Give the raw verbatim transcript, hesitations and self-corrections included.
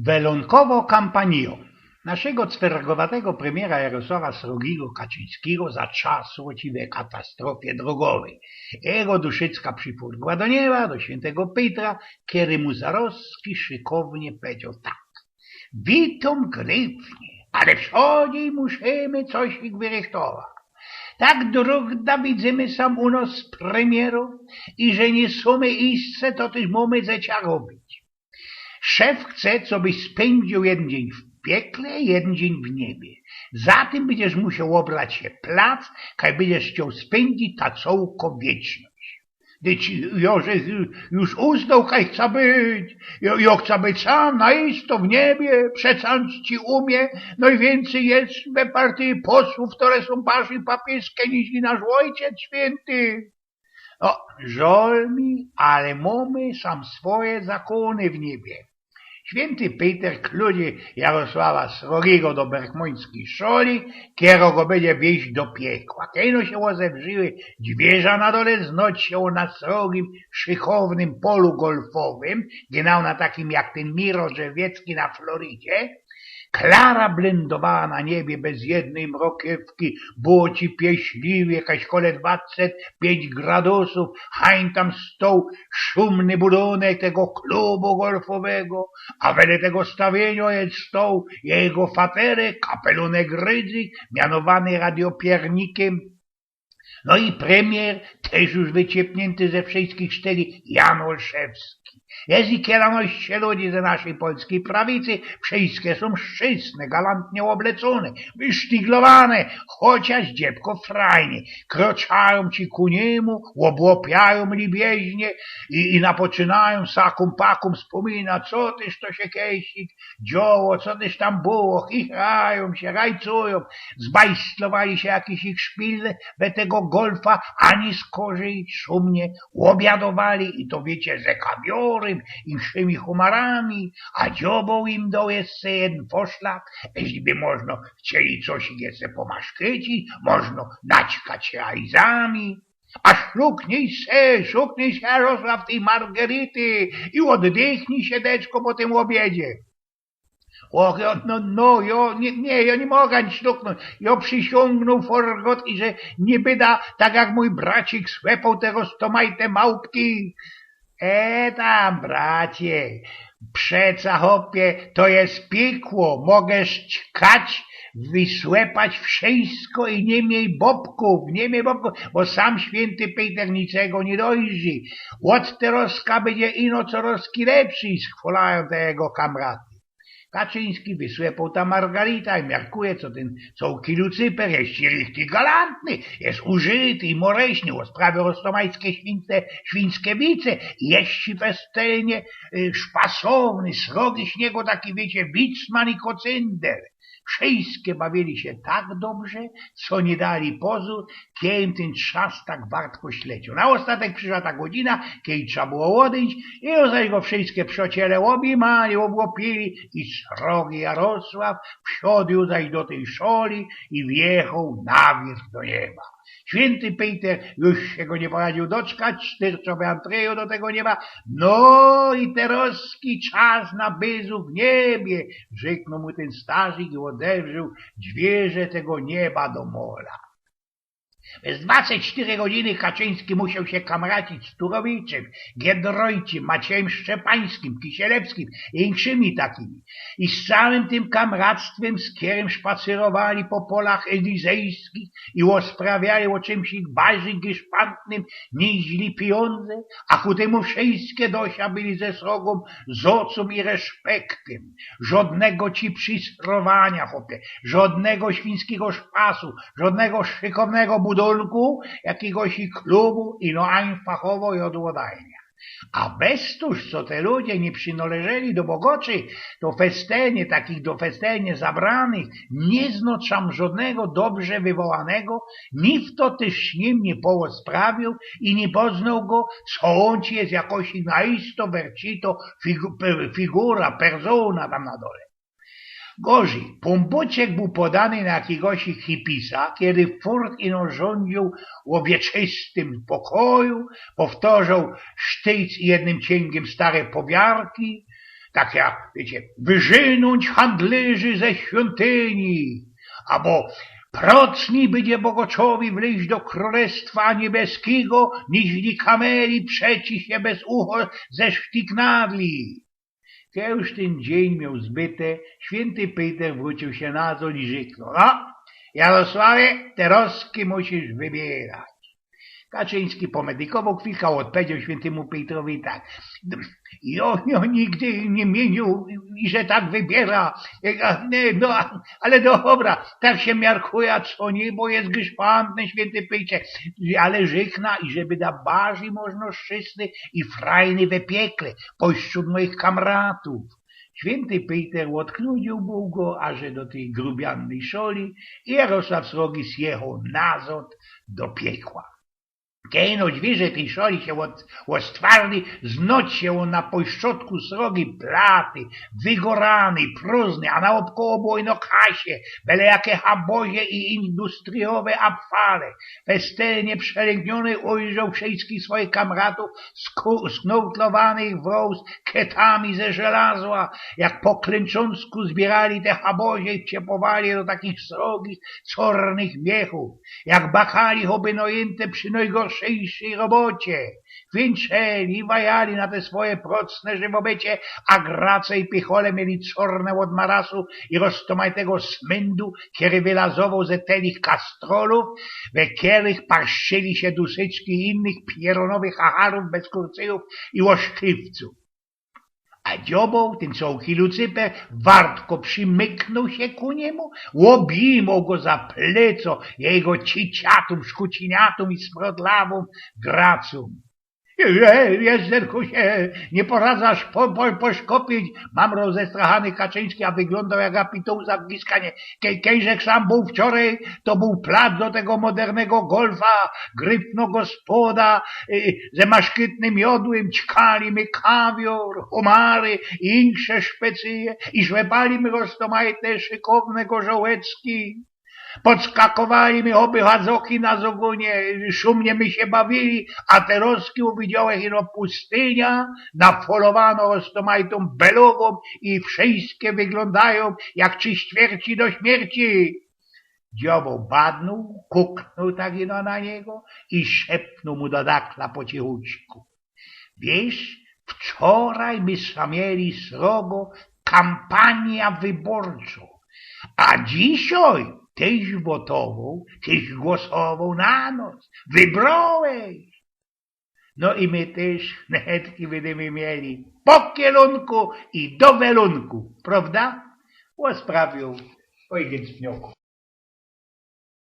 Welōnkowo kampanijo. Naszego cwergowatego premiera Jarosława Srogigo Kaczyńskigo zatrzasło ci we katastrofie drogowej. Jego duszycka przipurgła do nieba, do świętego Petra, kery mu zarozki szykownie powiedzioł tak: „Witōm gryfnie, ale przodij musimy coś ich wyrychtować. Tak drōgda widzymy sam u nos premierōw i że niy sōmy isce, to tyż mōmy ze cia robić. Szef chce, co byś spyndziōł jedyn dziyń w piekle, jedyn dziyń w niebie. Za tym bydziesz musioł ôbrać sie plac, kaj bydziesz chcioł spyndzić ta cołko wieczność”. „Ty ci, jo żech ju-, już uznoł, kaj chca być. Jo, jo chca być sam na isto w niebie, przecã ci u mie nojwiyncyj je we partyji posłōw, ktore sōm bardzij papieske niźli nasz Ôjciec Świynty”. „No, żol mi, ale mōmy sam swoje zakōny w niebie”. Świynty Peter kludzi Jarosława Srogigo do berchmōńskij szoli, kero go bydzie wiyź do piekła. Kej no sie ôzewrzyły dwiyrza na dole, znoć sie ôn na srogim, szykownym polu golfowym, genau na takim jak tyn Miro Drzewiecki na Floridzie. Klara blyndowała na niebie bez jednyj mrokiewki, było ci pieśliwie, jakeś kole dwaset piyńć gradusōw, hań tam stoł szumny budōnek tego klubu golfowego, a wele tego stawiynio je stoł jego faterek, kapelunek Rydzyk, mianowany radiopierniykiym. No i premier, tyż już wyciepniynty ze wszyjskich sztyli, Jan Olszewski. Je i kiylanoście ludzi ze naszyj polskij prawicy, wszyjske sōm szczysne, galantnie ôblecōne, wysztyglowane, chociŏż dziebko frajnie. Kroczajōm ci ku niymu, ôbłapiajōm lubieźnie i, i napoczynajōm sakōm pakōm spōminać, co tyż to sie kejsik dzioło, co tyż tam było, chichrajōm sie, rajcujōm, zbajstlowali sie jakiś ich szpil we tego golfa, ani skorzij szumnie ôbiadowali, i to wiycie, ze kawiorym i wszyjmi humarami, a dzioboł im doł jeszcze jedyn foszlak, jeźli by można chcieli coś jeszcze pomaszkecić, można naćkać rajzami. A szuknij se, szuknij se, Jarosław, tyj margerity i ôddychnij sie, deczko, po tym ôbiedzie. Och, jo, no, no, jo, niy, niy, jo niy moga nic sztuknōńć. Jo przisiōngnōł forgot i że niy byda tak jak mōj bracyk słepał te roztomajte małpki. E tam, bracie, przeca, chopie, to je piekło, moga ćkać, wysłepać wszyjsko i niy miej bobkōw, niy miej bobkōw, bo sam świynty Peter niczego niy dojrzi. Ôd terozka bydzie ino corozki lepszy, schwolajōm te jego kamraty. Kaczyński wysłepał ta margerita i miarkuje, co tyn cołki Lucyper je richtig galantny, je użyty i moreśny, ôsprawiŏ roztomajske śwince, świńske wice i jeszcze festelnie, y, szpasowny, srogi z niego taki, wiycie, wicman i kocynder. Wszyjske bawili sie tak dobrze, co niy dali pozōr, kej im tyn trzas tak wartko śledziōł. Na ôstatek prziszła ta godzina, kej trza było ôdyńć, i już zaś go wszyjske przociele ôbjimali, ôbłopili i srogi Jarosław wsiŏdł zaś do tyj szoli i wjechoł na wierch do nieba. Świynty Peter już sie go niy poradziōł doczkać, sztyrczoł w antryjŏ do tego nieba. „No i terozki czas na byzu w niebie”, rzeknōł mu tyn starzik i ôdewrził dwiyrze tego nieba do mola. Bez dwaset sztyry godziny Kaczyński musioł sie kamracić z Turowiczym, Giedroycym, Maciejym Szczepańskim, Kisielewskim i inkszymi takimi. I z cołkim tym kamractwym, z kerym szpacyrowali po polach elizejskich i ôsprawiali ô czymś ich bardzij gyszpantnym niźli pijōndze, a ku tymu wszyjske do sia byli ze srogōm, z ôcōm i reszpektym. Żŏdnego ci przisrowania, chopie, żŏdnego świńskigo szpasu, żŏdnego szykownego budōnku, jakigoś i klubu, ino ajnfachowo jŏdłodajnia. A bez to, co te ludzie niy przinoleżyli do bogoczy, to festelnie, takich do festelnie zabranych, niy znŏ tam żŏdnego dobrze wywołanego, nikt to tyż z nim niy poôsprawiōł i niy poznoł go, co ôn ci je jakoś na isto wercito figu-, pe-, figura, persōna tam na dole. Gorzij, pōnbōczek bōł podany na jakigoś hipisa, kery furt ino rzōndziōł ô wieczystym pokoju, powtŏrzoł sztyjc i jednym ciyngiym stare powiarki, tak jak, wiycie, wyrzynōńć handlyrzy ze świątyni, abo procnij bydzie Bogoczowi wlyźć do krōlestwa niebieskigo, niźli kameli przeci sie bez ucho ze sztiknadli. Kej już tyn dziyń mioł zbyty, świynty Pyjter wrōciōł sie nazod i rzeknōł: „No, Jarosławie, terozki musisz wybierać”. Kaczyński pomedykowoł chwilka, ôdpowiedzioł świyntymu Pyjtrowi tak: „Jo, jo, nigdy niy miyniōł, iże tak wybiera. E, a, niy, no, a, ale dobra, tak sie miarkuja, co niy, bo je gyszpantny, świynty Pyjtrze. Ale rzykna, iże byda barzij możnościsny i frajny we piekle, pośród moich kamratōw”. Świynty Pyjter ôdkludziōł bōł go, aże do tyj grubiannyj szoli, i Jarosław Srogi zjechoł nazod do piekła. Kej ino dwiyrze tyj szoli sie ôd-, ôstwarli, znoć sie ôn na pojszczotku srogi platy, wygorany, prōżny, a naôbkoło było ino kasie, bele jake habozie i industryjowe abfale. Festelnie przelękniōny ujrzoł wszyjskich swojich kamratōw, sku-, sknōłtlowanych wrōz ketami ze żelazła, jak po klynczōnsku zbiyrali te habozie i wciepowali do takich srogich, cornych miechōw, jak bakali choby nojynte przi nojgorszyjszyj robocie. Kwinczeli, wajali na te swoje procne żywobycie, a grace i pichole mieli corne ôd marasu i roztomajtego smyndu, kery wylazowoł ze telich kastrolōw, we kerych parszczyli sie dusyczki innych pierōnowych hacharōw bez kurcyjōw i ôszkliwcōw. A dzioboł, tyn cołki Lucyper, wartko przimyknōł sie ku niymu, ôbjimoł go za pleco jego ciciatōm, szkuciniatōm i smrodlawōm gracōm. „Je, je, Zerkusie, niy poradzasz po, po, poszkopić”, mamroł zestrachany Kaczyński, a wyglōndoł jak apitołza w giskanie. „Kej, kejżech sam bōł wczorej, to bōł plac do tego modernego golfa, gryfno gospoda, y, ze maszkytnym jodłym, ćkali my kawior, homary i insze szpecyje, i żłebali my roztomajte, szykowne gorzołeczki. Podskakowali my choby hadzoki na zogōnie, szumnie my sie bawili, a terozki uwidziołech ino pustynia, nafolowanõ roztomajtōm belowōm i wszyjske wyglōndajōm jak trzi ćwierci do śmierci”. Dzioboł badnōł, kuknōł tak ino na niego i szepnōł mu do dakla po cichućku: „Wiysz, wczoraj my samieli srogo kampaniã wyborczōm, a dzisiej tyś wotowoł, tyś głosowoł na nos. Wybrołeś”. No i my tyż nochetki bydymy mieli po kielōnku i do welōnku, prowda? Ôsprawiōł ôjciec Pnioku.